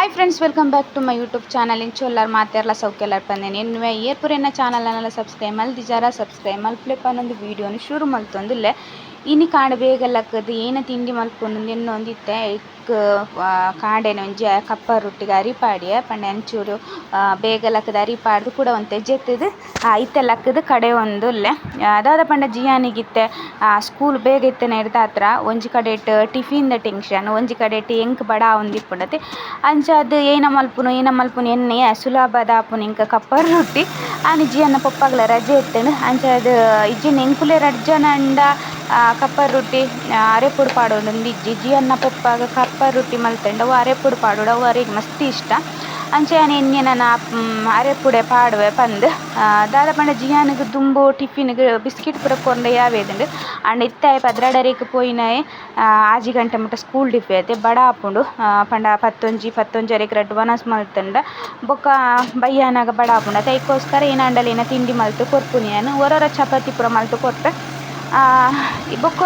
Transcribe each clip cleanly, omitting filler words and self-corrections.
Hi friends, welcome back to my YouTube channel. ಇಂಚೊಲ್ಲಾರ್ ಮಾತೆರ್ಲ ಸೌಖ್ಯಲಾರ್ ಪಂದೇನೆ ಎನ್ನುವೆ. ಏರ್ಪುರೆನ್ನ channel ಅನ್ನಲ್ಲ subscribe ಮಲ್ದಿಜಾರ, subscribe ಮಲ್ಪಲೆ ಪನ್ನೊಂದು ವೀಡಿಯೋನು ಶುರು ಮಲ್ತೊಂದುಲ್ಲೆ. ಇನಿ ಕಾಂಡೆ ಬೇಗ ಲಕ್ಕದು ಏನ ತಿಂಡಿ ಮಲ್ಪೊಂದು ಎನ್ನೊಂದಿತ್ತೆ. ಇಕ್ ಕಾಂಡೆನೆ ಒಂಜಿ ಕಪ್ಪ ರೊಟ್ಟಿಗೆ ಅರಿ ಪಾಡಿಯೆ ಪಂಡ ಅಂಚೂರು ಬೇಗ ಲಕ್ಕದ ಅರಿ ಪಾಡ್ದು ಕೂಡ ಒಂತೆ ಜೆತ್ತುದು ಇತ್ತೆ ಲಕ್ಕದು ಕಡೆ ಒಂದುಲ್ಲೆ. ದಾದ ಪಂಡ ಜಿಯಾನಿಗಿತ್ತೆ ಸ್ಕೂಲ್ ಬೇಗ ಇತ್ತನೆ ಇರ್ದಾತ್ರ ಒಂಜಿ ಕಡೆಟ್ ಟಿಫಿನ್ ದ ಟೆನ್ಷನ್, ಒಂಜಿ ಕಡೆಟ್ ಎಂಕ್ ಬಡ ಆವೊಂದಿಪ್ಪುಂಡತೆ. ಅಂಚಾದ್ ಏನ ಮಲ್ಪುನು ಏನ ಮಲ್ಪುನು ಎನ್ನೆ ಸುಲಭದ ಆಪುನು ಎಂಕ್ ಕಪ್ಪರ್ ರೊಟ್ಟಿ. ಆನಿ ಜಿಯನ್ನ ಪೊಪ್ಪಗ್ಲ ರಜೆ ಇತ್ತುಂಡು. ಅಂಚಾದ್ ಇಜ್ಜಿಂಡ ಎಂಕುಲೆ ರಡ್ಡ್ ಜನ ಅಂಡ ಕಪ್ಪರ್ ರೊಟ್ಟಿ ಅರೆಪುಡು ಪಾಡೊಂದು ಇಜ್ಜಿ. ಜಿಯನ್ನ ಪೊಪ್ಪಗ್ ಕಪ್ಪರ್ ರೊಟ್ಟಿ ಮಲ್ತುಂಡ ಅವು ಅರೆಪುಡು ಪಾಡೊಡು, ಅವು ಅರೆಗ್ ಮಸ್ತ್ ಇಷ್ಟ. ಅಂಚ ಯಾನ್ ಎನ್ನೆ ನನ ಅರೆಪುಡೆ ಪಾಡುವೆ ಪಂದ್. ದಾದ ಪಂಡ ಜಿಯಾನಿಗ್ ದುಂಬು ಟಿಫಿನ್ ಗ್ ಬಿಸ್ಕಿಟ್ ಪೂರ ಕೊರ್ಂಡ ಯಾವೇದುಂಡು. ಆಂಡ ಇತ್ತೆ ಆಯೆ 12:30ಕ್ ಪೋಯಿನಾಯೆ 6 ಗಂಟೆ ಮುಟ್ಟ ಸ್ಕೂಲ್ ಡಿಫೆ ಅತೆ ಬಡ ಆಪುಂಡು. ಪಂಡ ಪತ್ತೊಂಜಿ ಪತ್ತೊಂಜರೆಗ್ ರಡ್ಡ್ ವನಸ್ ಮಲ್ತುಂಡ ಬೊಕ್ಕ ಬಯ್ಯಾನಗ ಬಡ ಆಪುಂಡು ಅತೆ. ಐಕೋಸ್ಕರ ಏನಾಂಡಲ ಏನ ತಿಂಡಿ ಮಲ್ತ್ ಕೊರ್ಪುನಿ ಯಾನ್. ಒರೊರ ಚಪಾತಿ ಪೂರ ಮಲ್ತ್ ಕೊರ್ಪೆ. ಬೊಕ್ಕ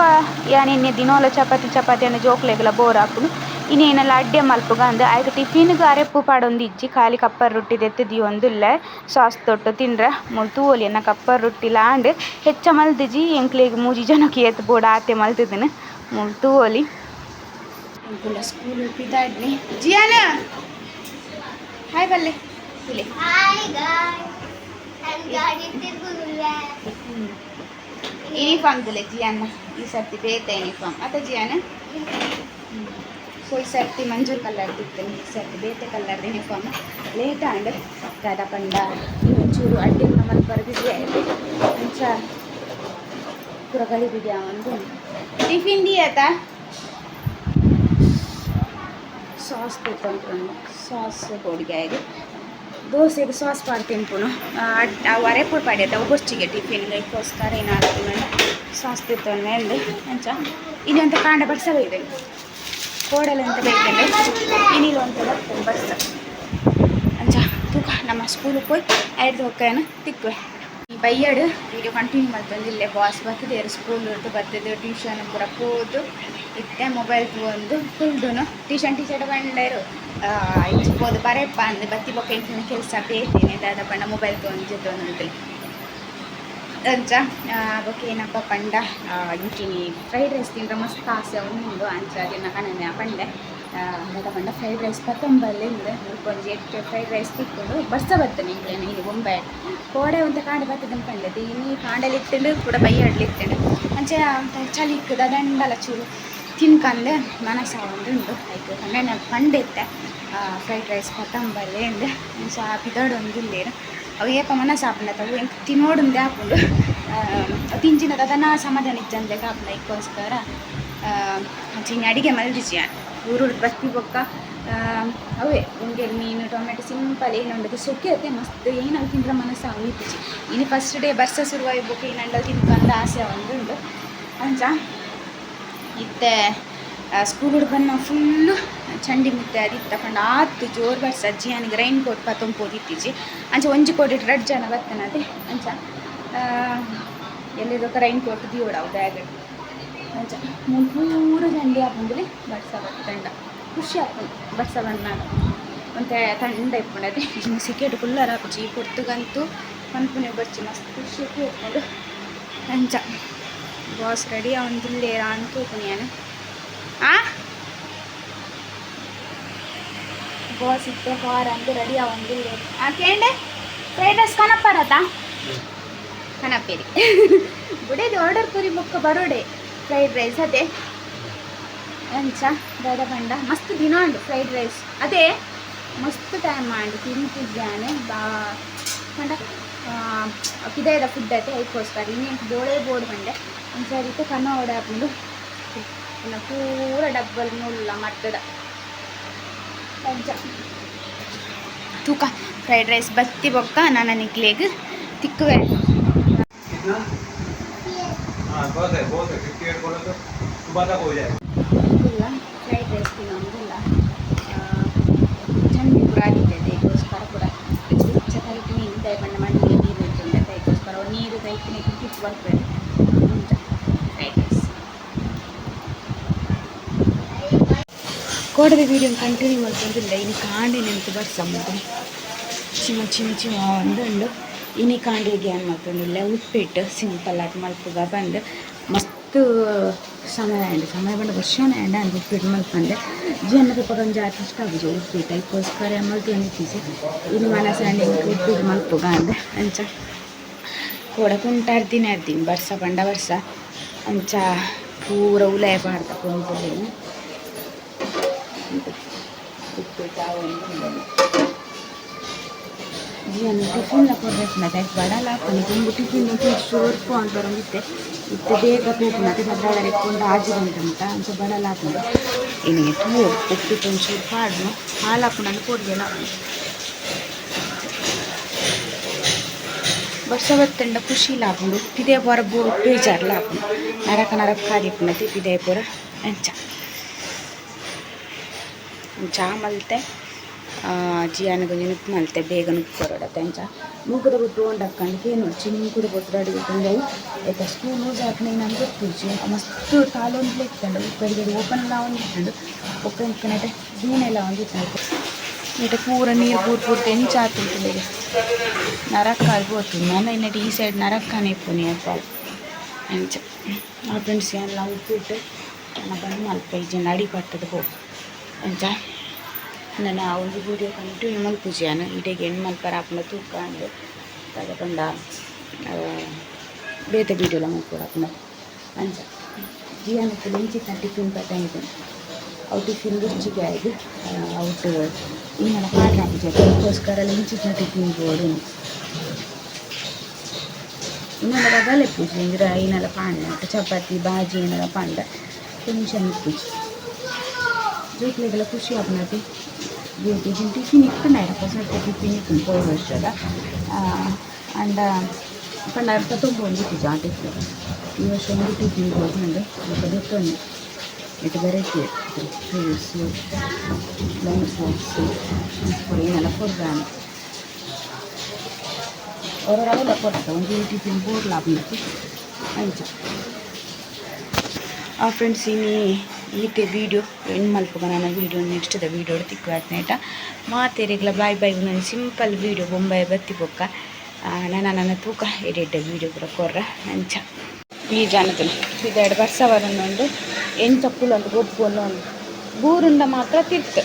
ಯಾನ್ ಎನ್ನೆ ದಿನೋಲ ಚಪಾತಿ ಚಪಾತಿ ಅಂಡ ಜೋಕ್ಲೆಗ್ಲ ಬೋರ್ ಆಪುಂಡು. ಇನಿ ಏನೆಲ್ಲ ಅಡ್ಡೆ ಮಲ್ಪುಗ ಅಂದ್ ಆಯ್ಕ್ ಟಿಫಿನ್ ಗ್ ಅರೆಪು ಪಾಡೊಂದು ಇಜ್ಜಿ, ಖಾಲಿ ಕಪ್ಪರ್ ರೊಟ್ಟಿ ದೆತ್ತ್ ದೀವೊಂದುಲ್ಲೆ ಸಾಸ್ ತೊಟ್ಟು ತಿಂಡ್ರೆ. ಮೂಲು ತೂವೊಲಿ ಎನ್ನ ಕಪ್ಪರ್ ರೊಟ್ಟಿಲ ಆಂಡ್. ಹೆಚ್ಚ ಮಲ್ತಿಜಿ, ಎಂಕ್ಲೆಗ್ ಮೂಜಿ ಜನಕ್ ಏತ್ ಬೋಡು ಆತೆ ಮಲ್ತಿದಿನಿ. ಮೂಲು ತೂವೊಲಿ. ಎಂಕುಲ ಸ್ಕೂಲ್ ಪಿದಾಡ್ನಿ. ಜಿಯಾನ ಹಾಯ್ ಬಲ್ಲೆ ತುಲೆ. ಹಾಯ್ ಗಾಯ್ಸ್, ನಾನು ಗಾಡಿ ತಿರುಗುದಿಲ್ಲ. ಯೂನಿಫಾರ್ಮ್ ತುಲೆ ಜಿಯಾನ, ಈ ಸರ್ತಿ ಬೇತ ಯೂನಿಫಾರ್ಮ್ ಅತ್ತ ಜಿಯಾನ? ಸೊ ಈ ಸರ್ತಿ ಮಂಜೂರ್ ಕಲರ್ ಇತ್ತು, ಈ ಸರ್ತಿ ಬೇತೆ ಕಲರ್ ಯೂನಿಫಾರ್ಮ್. ಲೇಟ್ ಆಂಡ್. ದಾದ ಪಂಡ ಒಂಚೂರು ಅಡ್ಡೆ ಪೂರ ಮಲ್ಪರ ಬಿಸಿ ಆಯ್ತು. ಅಂಚ ಪೂರ ಗಡಿ ಬಿಡಿ ಒಂದು ಟಿಫಿನ್ ದಿಯತ. ಸಾಸ್ ತಿಂಕೊಂಡು ಸಾಸ್ ಹೋಳಿಗೆ ಆಯ್ತು. ದೋಸೆಗೆ ಸಾಸ್ ಪಾಡ್ ತಿನ್ಪುನು. ಅವು ಅರೆಪುಡು ಪಾಡ್ಯತ, ಅವು ಬೊರ್ಚಿಗೆ ಟಿಫಿನ್. ಅದಕ್ಕೋಸ್ಕರ ಏನಾಗ್ತದೆ ಸಾಸ್ ತಿತ್ತೊಂದು ಎಂದು. ಅಂಚ ಇನಿ ಅಂತ ಕಾಂಡ ಬರ್ಸ ಬೈದೆ, ಕೋಡಲೆ ಅಂತ ಬೈತಂಡೆ, ಇನಿಲು ಅಂತ ಬರ್ತದೆ ಬರ್ಸ. ಅಂಚ ತೂಕ ನಮ್ಮ ಸ್ಕೂಲಿಗೆ ಪೋಯ್ ಐಡ್ದು ಹೊಕ್ಕೇನ ತಿಕ್ಕುವೆ. ಈ ಬಯ್ಯಡ್ ವೀಡಿಯೋ ಕಂಟಿನ್ಯೂ ಮಲ್ತೊಂದು ಇಲ್ಲೇ. ಬಾಸ್ ಬರ್ತದೆ ಸ್ಕೂಲ್ ಬರ್ತದೆ, ಟ್ಯೂಷನ್ ಪೂರ ಪೋದು ಇತ್ತೆ ಮೊಬೈಲ್ ತೂವೊಂದು ಕುಲ್ದುನು. ಟ್ಯೂಷನ್ ಟೀಚರ್ ಬಂಡೇರು, ಇಂಚ ಪೋದು ಬರೆಪ್ಪ ಅಂದ್. ಬತ್ತಿ ಬೊಕ್ಕ ಎಂಚಿನ ಕೆಲಸ ಬೇತೇನೆ. ದಾದ ಪಂಡ ಮೊಬೈಲ್ ತೂವೊಂದು ಜೆತ್ತೊಂದು. ಅಂಚ ಬೊಕ್ಕ ಏನಪ್ಪ ಪಂಡ, ಇಂಚಿನಿ ಫ್ರೈಡ್ ರೈಸ್ ತಿಂದ್ರೆ ಮಸ್ತ್ ಆಸೆ ಉಂಡು. ಅಂಚ ಅದನ್ನ ಕಣನೆ ಪಂಡೆ. ದಾದ ಪಂಡ ಫ್ರೈಡ್ ರೈಸ್ ಪತ್ತೊಂಬಲ್ಲಿ ಇಂದು ಒಂಜಿ ಎಗ್ ಫ್ರೈಡ್ ರೈಸ್ ತಿಕ್ಕೊಂಡು. ಬರ್ಸ ಬರ್ತನೆ ಇಂಕ್ಲೇನ ಇನಿ ಬೊಂಬೆ. ಕೋಡೆ ಒಂತೆ ಕಾಂಡೆ ಬರ್ತದೆ ಪಂಡೆ. ಇನಿ ಕಾಂಡೆಲಿ ಇತ್ತುಂಡು ಕೂಡ ಬಯ್ಯಡ್ಲಿ ಇತ್ತುಂಡು. ಅಂಚ ಚಳಿಕ್ ದಂಡಲ ಚೂರು ತಿನ್ಕಂದೆ ಮನಸ್ಸ ಉಂಡು. ಐಕ್ ಪಂಡೆ ಪಂಡೆ ಇತ್ತೆ ಫ್ರೈಡ್ ರೈಸ್ ಪತ್ತೊಂಬಲ್ಲೆ ಇಂದು. ಅಂಚ ಪಿದಡೊಂದುಲ್ಲೇರು. ಅವು ಏಪ ಮನಸ್ಸು ಆಪುಂಡ ಅವು ಎಂಕ್ ತಿನ್ನೋಡುಂದೆ ಆಪುಂಡು. ತಿಂಚಿನ ದಾದನ ಸಮಾಧಾನ ಇಜ್ಜಂದೆ ಆಪುಂಡು. ಐಕ್ಕೋಸ್ಕರ ಅಂಚ ಇನ್ನು ಅಡಿಗೆ ಮಲ್ದಿಜಿ. ಊರುಡು ಬತ್ತಿ ಬೊಕ್ಕ ಅವೇ ಉಂಗೆಲ್ ಮೀನು ಟೊಮೆಟೊ ಸಿಂಪಲ್ ಏನುಂಡದು ಸೊಕ್ಕೆ ಅತ್ತೆ ಮಸ್ತ್ ಏನವು ತಿಂದ್ರೆ ಮನಸ್ಸು ಅವನಿತ್ತಿಜಿ. ಇನ್ನು ಫಸ್ಟ್ ಡೇ ಬರ್ಸ ಶುರುವಾಯಿ ಬೊಕ್ಕ ಏನಂಡಲ್ ತಿನ್ಕಂದ ಆಸೆ ಒಂದುಂಡು. ಅಂಚ ಇತ್ತೆ ಸ್ಕೂಲ್ ಬನ್ನ ಫುಲ್ಲು ಚಂಡಿ ಮಿತ್ತೆ ಅದಿತ್ತ ಪಂಡ ಆತು ಜೋರು ಬರ್ಸ. ಜಿಯಾನಿಗೆ ರೈನ್ ಕೋಟ್ ಪತ್ತೊಂಪೋದಿತ್ತೀಜಿ. ಅಂಚ ಒಂಜಿ ಕೋಟಿಟ್ ರಡ್ಡ್ ಜನ ಬತ್ತನದೆ. ಅಂಚ ಎಲ್ಲಿದೊಕ್ಕ ರೈನ್ ಕೋಟ್ ದಿಯೋಡವು ಬ್ಯಾಗ್. ಅಂಚ ಪೂರ ಚಂಡಿ ಆಪುಂಡುಲಿ ಬರ್ಸ ಬತ್ತಂಡ. ಖುಷಿ ಆಪುಂಡು ಬರ್ಸ ಬಂದಾಗ, ಒಂತೆ ತಂಡ ಇಪ್ಪುಂಡು ಅದೇ. ಇನ್ನು ಸಿಕೆಟ್ ಕುಲ್ಲರ ಆಪುಜಿ ಈ ಪೊರ್ತುಗಂತೂ ಪನ್ಪುನೆ ಬರ್ಚಿ, ಮಸ್ತ್ ಖುಷಿ ಇಪ್ಪುಂಡು. ಅಂಚ ಬಾಸ್ ರೆಡಿ ಆವೊಂದುಲ್ಲೇರಾ ಅಂದ್ ತೂಪುನಿ ಯಾನ್. ಆ ಬಾಸ್ ಇತ್ತೆ ಕಾರ್ ಅಂದ್ ರೆಡಿ ಆವೊಂದುಲ್ಲೇರ್. ಆ ಕೇಂಡೆ ಫ್ರೈಡ್ ರೈಸ್ ಕನಪ್ಪರತ ಕನಪ್ಪೇರಿ ಬುಡೇದಿ ಆರ್ಡರ್ ಕೊರಿ ಬೊಕ್ಕ ಬರೋಡೆ ಫ್ರೈಡ್ ರೈಸ್ ಅದೇ. ಅಂಚ ದಾದ ಪಂಡ ಮಸ್ತ್ ದಿನ ಉಂಡು ಫ್ರೈಡ್ ರೈಸ್ ಅದೇ. ಮಸ್ತ್ ಟೈಮ್ ಆಂಡ್ ತಿಂತಿದ್ದಾನೆ ಬಾ. ಪಂಡ ಪಿದಾಯ್ದ ಫುಡ್ ಐತೆ, ಐಕೋಸ್ಕರ ಇನ್ನೇನು ಬೋಳೆ ಬೋಡು ಪಂಡೆ. ಒಂದ್ಸರಿ ಕನ್ನಡ ಆಪುಂಡು. ಇನ್ನು ಪೂರ ಡಬ್ಬಲ್ ಮುಲ್ಲ ಮರ್ತದ. ಅಂಚ ತೂಕ ಫ್ರೈಡ್ ರೈಸ್ ಬತ್ತಿ ಬೊಕ್ಕ ನನ್ನ ನಿಕ್ಲೆಗ್ ತಿಕ್ಕುವೆ. कितना? हाँ, बहुत है, बहुत है। 58 बोलो तो सुबह तक हो जाएगा. ಇಲ್ಲ, ಫ್ರೈಡ್ ರೈಸ್ ತಿನ್ನೋದಿಲ್ಲ. ಚಂಡಿ ಪೂರ ಆದಿತ್ತೆ, ಅದಕ್ಕೋಸ್ಕರ ಪೂರ ಬೆಚ್ಚ ಕೈಟ್ ನೀರು ಪಂಡ ಮಂಡಿಗೆ ನೀರು ಇರ್ತುಂಡೆ. ಅದಕ್ಕೋಸ್ಕರ ನೀರು ಕೈತಿನ ಕಿತ್ತು ಬರ್ತದೆ. Fried rice. ಕೋಡದ ವೀಡಿಯೋ ಕಂಟಿನ್ಯೂ ಮಲ್ತೊಂದುಲ್ಲೆ. ಇನಿ ಕಾಂಡೆ ನೆಂಪು ಬರ್ಸ ಮುಗು ಚಿಮ ಚಿಮ ಚಿಮ ಉಂಡು. ಇನಿ ಕಾಂಡೆಗೆ ಏನು ಮಲ್ತೊಂದುಲ್ಲೆ, ಉಪ್ಪಿಟ್ಟು ಸಿಂಪಲ್ ಆಗಿ ಮಲ್ಪುಗ ಬಂದು. ಮಸ್ತ್ ಸಮಯ ಆಂಡ್, ಸಮಯ ಪಂಡ ವರ್ಷನೇ ಆಂಡ್ ಅಂದ್ ಉಪ್ಪಿಟ್ಟು ಮಲ್ಪಂದೆ. ಜಿಯನ್ನ ಪೊಕ್ಕ ಒಂಜಿ ಆತ್ ಇಷ್ಟ ಆಪುಜಿ ಉಪ್ಪಿಟ್ಟು, ಐಕ್ಕೋಸ್ಕರ ಮಲ್ತೊಂದಿತ್ತಿಜಿ. ಇನಿ ಮನಸಾಂಡ್ ಎಂಕ್ ಉಪ್ಪಿಟ್ಟು ಮಲ್ಪುಗ ಅಂದ್. ಅಂಚ ಕೋಡ ಕುಂಟು ಅರ್ದಿನ ಅರ್ದಿನಿ. ಬರ್ಸ ಪಂಡ ಬರ್ಸ, ಅಂಚ ಪೂರ ಉಲಾಯ ಪಾಡ್ದ ಕುಂಟುಲೆನ್. ಉಪ್ಪಿಟ್ಟು ಆವೊಂದುಂಡು. ಜಿಯನ್ ಟಿಫಿನ್ಲ ಕೊರ್ರೆಪುಂಡು ಐಕ್ ಬಡಲ ಆಪುಂಡು. ದುಂಬು ಟಿಫಿನ್ ಶೋರ್ಪು ಅಂತ ಬರೊಂದಿತ್ತೆ, ಇತ್ತೆ ಬೇಗ ಪೋಪುಂಡು. 12 ಪೋಂಡ 6 ಗಂಟೆ ಮುಟ್ಟ, ಅಂಚ ಬಡಲ ಆಪುಂಡು. ಇನಿ ತೂವೊಡು, ಉಪ್ಪಿಟ್ಟು ಒಂಚೂರು ಪಾಡ್ನು ಹಾಲಾಪುಂಡು, ಪೊಡಿಗೆಲ ಆಪುಂಡು. ಬರ್ಸ ಬತ್ತಂಡ ಖುಷಿಲ ಆಪುಂಡು, ಪಿದಯಿ ಪೋರ ಬೇಜಾರ್ಲ ಆಪುಂಡು. ನರಕ ನರಕ ಆದಿಪ್ಪುಂಡು ಪಿದಯಿ ಪೂರ. ಅಂಚ ಚಾ ಮಲ್ತೆ, ಜಿಯಾನಿಗೆ ಒಂಜಿ ನುಪ್ಪು ಮಲ್ತೆ, ಬೇಗ ನುಪ್ಪು ಕೊರೊಡತ್ತೆ. ಅಂಚ ಮೂಕುದ ಬೊಟ್ಟು ಓಂಡಕ್ಕಂಡು ಕೇನೊಡ್ಚಿ, ಮೂಕುದ ಬೊಟ್ಟು ಅಡಿಗೆ ಉಂದವು. ಐತ ಸ್ಕೂಲ್ ಲೂಸ್ ಆಪುನ ನಂಗೆ ಗೊತ್ತುಜ್ಜಿ. ಮಸ್ತ್ ತಾಲೊಂದ್ಲೆ ಇತ್ತುಂಡು, ಕಡೆಗೆ ಓಪನ್ ಎಲ್ಲ ಒಂದಿತ್ತುಂಡು. ಬೊಕ್ಕ ಇಪ್ಪುನೈಟೆ ಗೂಣೆಲ್ಲ ಒಂದಿತ್ತುಂಡು. ನೆಟೆ ಪೂರ ನೀರು ಪೂರ್ ಪೂರ್ತಿ ಎಂಚ ಆತುಂಡು, ನರಕ ಪೋತು. ನನ ಇನ್ನೆಟ್ ಈ ಸೈಡ್ ನರಕ್ಕನೆ ಇಪ್ಪುನಿ ಅಲ್ಪ. ಅಂಚ ಆ ಫ್ರೆಂಡ್ಸ್, ಎಲ್ಲ ಉಪ್ಪಿಟ್ಟು ನನ್ನ ಬಂದ್ ಮಲ್ಪ ಇಜ್ಜಂಡ ಅಡಿ ಪತ್ತದ ಪೋ. ಅಂಚ ನನ್ನ ಒಂಜಿ ವೀಡಿಯೋ ಕಂಟಿನ್ಯೂ ಮಲ್ಪುಜಿ ಯಾನ್. ಇಡೆಗ್ ಎಂಡ್ ಮಲ್ಪರ ಆಪುಂಡ ತೂಕ ಅಂದ್. ದಾದ ಪಂಡ ಬೇತೆ ವೀಡಿಯೋಲ ಮಲ್ಪೊಡು ಆಪುಂಡ. ಅಂಚ ಜಿಯಾನ ಇಂಚಿತ್ತಿನ ಟಿಫಿನ್ ಪತ್ತೊಂದು, ಅವು ಟಿಫಿನ್ ಬೊರ್ಚಿಗೆ ಆಯ್ದು ಔಟ್ ಇನ್ನಲ ಪಾಡ್ರ ಆಪುಜಿ, ಅದಕ್ಕೋಸ್ಕರ ಇಂಚಿತ್ತಿನ ಟಿಫಿನ್ ಬೋಡು. ಇನ್ನೆಲ್ಲ ಬದಲೆ ಇಪ್ಪುಜಿ ಇಂದ್ರ ಐನೆಲ್ಲ ಪಾಂಡ ಚಪಾತಿ ಬಾಜಿ ಏನೆಲ್ಲ ಪಾಂಡ ಟೆನ್ಷನ್ ಇಪ್ಪುಜಿ. ಜೋಕ್ಲೆಗೆಲ್ಲ ಖುಷಿ ಆಪುಂಡತೆ. ಟಿಫಿನ್ ಟಿಫಿನ್ ಇತ್ತುಂಡ ಪೊಸತ್ ಟಿಫಿನ್ ಇತ್ತುಂಡು ಪೋಯಿ ವರ್ಷದ ಅಂಡ, ಪಂಡ ಅರ್ಥ ತೊಂಬೊಂದಿತ್ತಿಜಿ ಆ ಟಿಫಿನ್. ಈ ವರ್ಷ ಒಂದು ಟಿಫಿನ್ ಕೊರ್ಪುಂಡು. ಬೊಕ ದೆತ್ತೊಂಡೆ. ಇಟ್ಟು ವೆರೈಟಿ ಫ್ರೂಟ್ಸು, ಲಂಚ್ ಬಾಕ್ಸು ಏನೆಲ್ಲ ಕೊರ್ದಾನೆ. ಒರೊರ ಅವೆಲ್ಲ ಕೊರ್ತ, ಒಂಜಿ ಟಿಫಿನ್ ಬೋರ್ಲ ಆಪುಂಡತೆ. ಅಂಚ ಆ ಫ್ರೆಂಡ್ಸ್, ಇನಿ ಈತೆ ವೀಡಿಯೋ ಎಂಡ್ ಮಲ್ಪುಗ. ನನ್ನ ವೀಡಿಯೋ ನೆಕ್ಸ್ಟ್ ದ ವೀಡಿಯೋ ತಿಕ್ಕು ಆತ್ನೇಟ ಮಾತೆರೆಗ್ಲ ಬಾಯ್ ಬಾಯ್. ಒಂದೊಂದು ಸಿಂಪಲ್ ವೀಡಿಯೋ, ಬೊಂಬಾಯಿ ಬತ್ತಿ ಬೊಕ್ಕ ನನ್ನ ನನ್ನ ತೂಕ ಎಡಿಟ್ ವೀಡಿಯೋ ಪೂರ ಕೊರ್ರ. ಅಂಚ ಈ ಜನತುಲು ಪಿದಾಯ್ಡ್ ಬರ್ಸ ಬರೊಂದುಂಡು. ಎಂಚ ಕುಲೊಂದು ಗೊಬ್ಬೊಂದು ಉಂಡು. ಬೂರುಂಡ ಮಾತ್ರ ತಿರ್ತು.